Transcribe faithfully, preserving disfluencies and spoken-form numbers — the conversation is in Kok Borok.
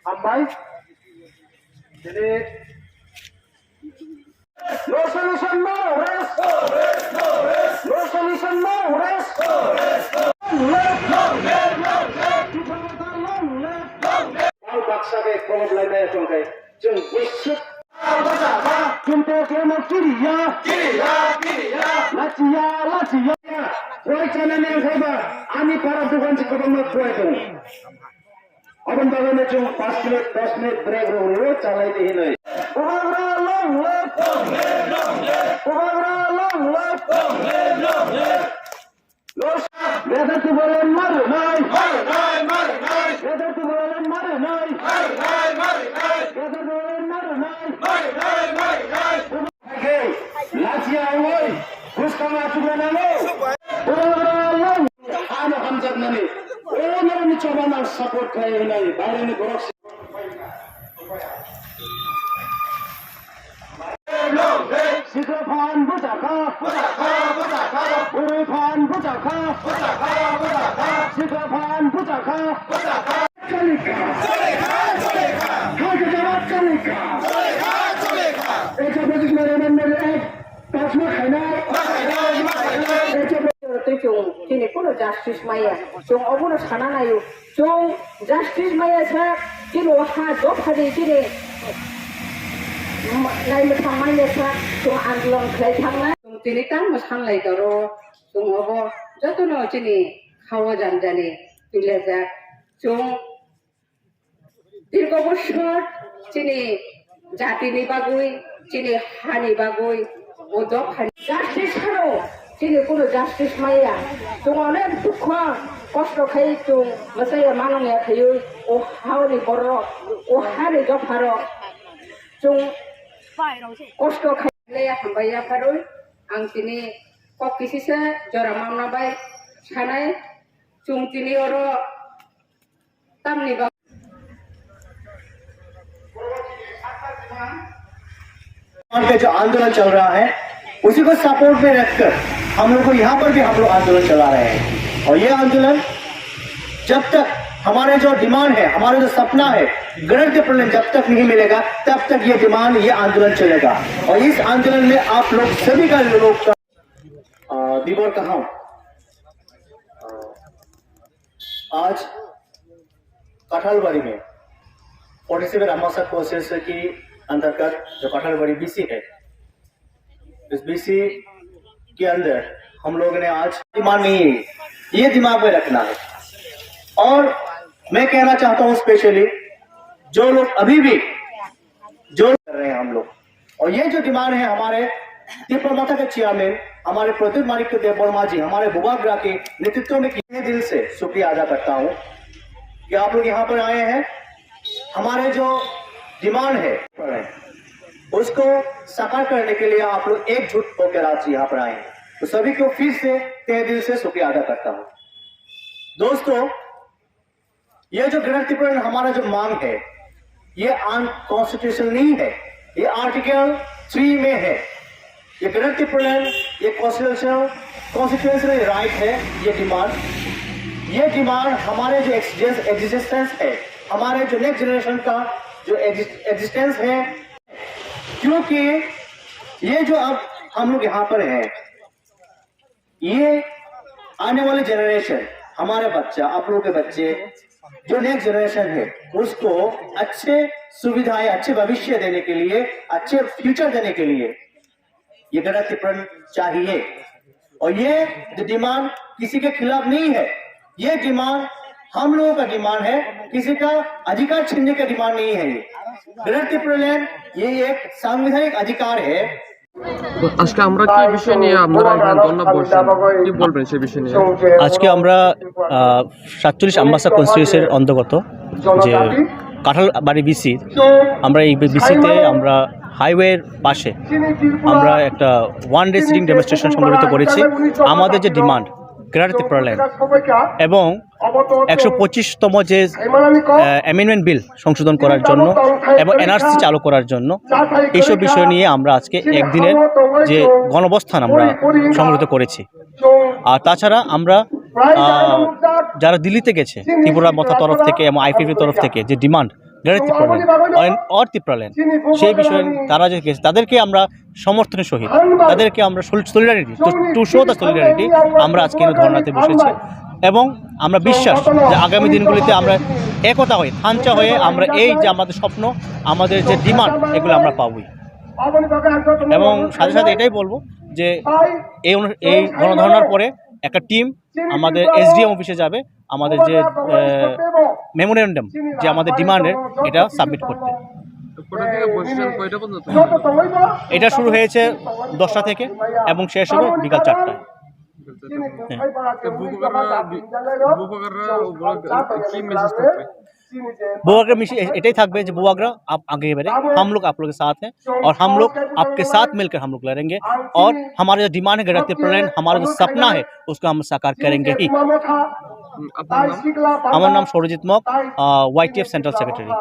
Hambai. Dini. No solution, no rest. No solution, no rest. Long live, long live, long live. Long live. Ang baksa bai kolom lai maya tongkai. Chwng bisik. Kintu kemo kiriya. Kiriya, kiriya. Lachiya, lachiya. Koi chana ni ang khaiba. Ani para dukan si kwbangma koi tongo. Aboni bagwi no chwng panch minute, dos minute break rw rw chalai di hinwi. Bubagra long live! Bubagra long live! Greater Tipraland ma rwnai! Greater Tipraland ma rwnai! Greater Tipraland ma rwnai! Hai, lachiya ongoi, bwskang achukna nango. Borok rok ano hamjaknani, o norokni choba nang support khlai hwnwi baireni borok si-, Sikla phan bwchakha, bwrwi phan bwchakha, sikla phan bwchakha. Chalika. Chalika, chalika. Hai, jawab chalika. Chalika, chalika. Ek sau pachis mare man mare ek, pasma khaina. Ma khaina, ma khaina. Ek sau Twi chwng chini kuno justice maya. Chwng obono sana naio. Chwng justice maya sa, chini o ha dophani chini naimwthang manya sa, chwng andolon khlai thangna. Chwng tini tamo sanlai toro, chwng obo jotono chini khao janjani twilajak. Chwng Dirgo bosor chini jatini bagwi, chini hani bagwi, o dophani justice hano chini kuno justice maya. Chwng onek dukho kosto khai chwng mwchaya manung ya khaiwi o haoni borok, o hani dopharok chwng kosto khai leya hambai ya pharwi. Ang chini kok kisisa jora mamna bai sanai chwng chini oro Tamni ba- का जो आंदोलन चल रहा है, उसी को सपोर्ट में रखकर हम लोग को यहाँ पर भी हम लोग आंदोलन चला रहे हैं। और ये आंदोलन जब तक हमारे जो डिमांड है, हमारा जो सपना है, गणतंत्र प्रलय जब तक नहीं मिलेगा, तब तक ये डिमांड, ये आंदोलन चलेगा। और इस आंदोलन में आप लोग सभी का, लोग का, अ, दीवार कहाँ? अ, आज कठालबाड़ी में फोर्टी सेवन अम्बासा कॉन्स्टिट्यूएंसी के अंतर्गत जो कठालबाड़ी बीसी है, इस बीसी के अंदर हम लोगों ने आज डिमांड नहीं है, ये दिमाग में रखना है। और मैं कहना चाहता हूँ स्पेशली जो लोग अभी भी जो कर रहे हैं हम लोग। और ये जो डिमांड है हमारे तिप्रा मोर्चा के चेयरमैन, हमारे प्रद्युत माणिक्य देव वर्मा जी, हमारे बुबाग्रा के नेतृत्व में, तहे दिल से शुक्रिया अदा करता हूँ कि आप लोग यहाँ पर आए हैं। हमारे जो डिमांड है, उसको साकार करने के लिए आप लोग एकजुट होकर आज यहाँ पर आए हैं। तो सभी को फिर से तहे दिल से शुक्रिया अदा करता हूँ। दोस्तों, ये जो गणतंत्र प्रलय हमारा जो मांग है, ये अनकॉन्स्टिट्यूशनल नहीं है, ये आर्टिकल थ्री में है। ये गणतंत्र प्रलय, ये कॉन्स्टिट्यूशनल, कॉन्स्टिट्यूशनल राइट है, ये डिमांड, ये डिमांड हमारे जो एग्जिस्टेंस है, हमारे जो नेक्स्ट जनरेशन का जो एग्जिस्टेंस है, क्योंकि ये जो अब हम लोग यहाँ पर हैं, ये आने वाले जनरेशन, हमारे बच्चा, आप लोगों के बच्चे, जो नेक्स्ट जनरेशन है, उसको अच्छे सुविधाएं, अच्छे भविष्य देने के लिए, अच्छे फ्यूचर देने के लिए ये गणतंत्र प्रलय चाहिए। और ये जो डिमांड किसी के खिलाफ नहीं है, ये डिमांड हम लोगों का डिमांड है, किसी का अधिकार छीनने का डिमांड नहीं है। ये गणतंत्र प्रलय, ये एक संवैधानिक अधिकार है। তো আজকে আমরা কি বিষয় নিয়ে আপনারা এখানে ধর্ণা বসছেন, কি বলবেন সেই বিষয় নিয়ে? আজকে আমরা আহ, সাতচল্লিশ আম্বাসা কনস্টিটিউয়েন্সির অন্তর্গত যে কাঁঠালবাড়ি বিসি, আমরা এই বিসিতে আমরা হাইওয়ের পাশে আমরা একটা ওয়ান ডে সিটিং ডেমনস্ট্রেশন সংগঠিত করেছি। আমাদের যে ডিমান্ড, গ্রেটার ত্রিপুরাল্যান্ড এবং একশো পঁচিশতম যে অ্যামেন্ডমেন্ট বিল সংশোধন করার জন্য এবং এনআরসি চালু করার জন্য, এইসব বিষয় নিয়ে আমরা আজকে একদিনের যে গণঅবস্থান আমরা সংগঠিত করেছি। আর তাছাড়া আমরা আহ, যারা দিল্লিতে গেছে ত্রিপুরা মথা তরফ থেকে এবং আইপিএফ তরফ থেকে যে demand, greater Tripura land, on or Tripura land, সেই বিষয়ে তারা যে গেছে, তাদেরকে আমরা সমর্থনের সহিত, তাদেরকে আমরা সল-, solidarity, to, to show the solidarity, আমরা আজকে এখানে ধর্নাতে বসেছি। এবং আমরা বিশ্বাস যে আগামী দিনগুলিতে আমরা একতা হয়ে, থানচা হয়ে আমরা এই যে আমাদের স্বপ্ন, আমাদের যে ডিমান্ড, এগুলো আমরা পাবই। এবং সাথে সাথে এটাই বলবো যে এই অনু-, এই গণধর্নার পরে একটা টিম আমাদের এসডিএম অফিসে যাবে, আমাদের যে, আহ, মেমোরেন্ডাম, যে আমাদের ডিমান্ডের, এটা সাবমিট করতে। তো কোথা থেকে বসেছেন, কয়টা পর্যন্ত? এটা শুরু হয়েছে দশটা থেকে এবং শেষ হবে বিকাল চারটায়। বিকাল চারটা পর্যন্ত। হ্যাঁ। তো বুবাগরা বি-, বুবাগরা ওগুলো কি মেসেজ থাকবে? বুবাগরা মিশি এ-, এটাই থাকবে যে বুবাগরা আপ আগে बढ़े, हम लोग आप लोग के साथ हैं और हम लोग आपके साथ मिलकर हम लोग लड़ेंगे और हमारा जो डिमांड है, ग्रेटर ত্রিপুরা ল্যান্ড, हमारा जो सपना है, उसको हम साकार करेंगे ही। হুম, আপনার নাম? আমার নাম সৌরজিৎ মগ, আহ, ওয়াইটিএফ সেন্ট্রাল সেক্রেটারি।